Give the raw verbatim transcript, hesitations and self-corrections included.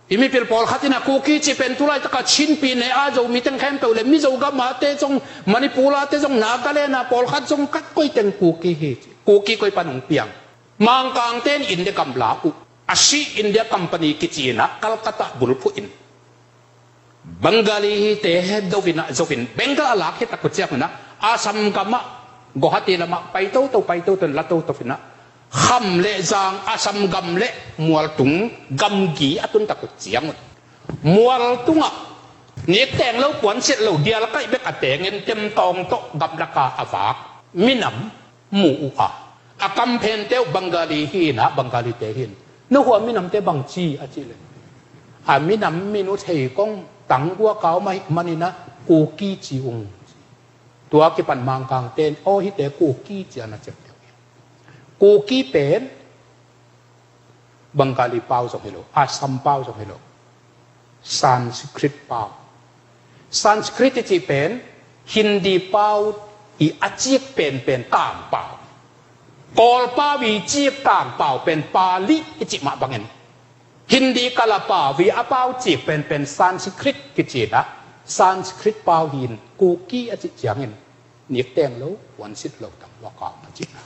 Imipil polkhat in a Kuki chi pen tulai taka Chinpi ne a Zomi teng khempeu le Mizo gam a te jong, Manipur a te jong, Nagaland a polkhat jong khat koi teng Kuki hi chi. Kuki koi pan hung piang. Mangkang ten India gam la u. Asi India Company kichi in a Calcutta bulphu in. Bengali hi te he dovin a jovin Bengal a lak hi taku chiang in a Assam gam a Guwahati lam a pai toto pai toto la toto in a kham le jang Assam gam le mualtung gamgi a tun taku chiang un. Mualtung a ni teng lo puan sit lo dial kai bek a teng in tem tong to gam laka a vak. Minam mu u a. A kam phen teu Bengali hi na Bengali te hin. Nu hua minam te bang chi a chi le. A minam minu thei kong tang gua kau mai manina Kuki chi ung. Tua kipan Mangkang ten o hi te Kuki chi ana chep teu. Kuki pen Bengali pau jong hilo, Assam pau jong hilo. Sanskrit pau. Sanskrit ichi pen Hindi pau i achik pen pen tang pau. Kawl pau i chik tang pau pen Pali ichi ma bangin. Hindi kala pau i apau chik pen pen Sanskrit kichi na. Sanskrit pau hin Kuki achi chiangin. Nik teng lo, puan sit lo tang wa kau na chi na.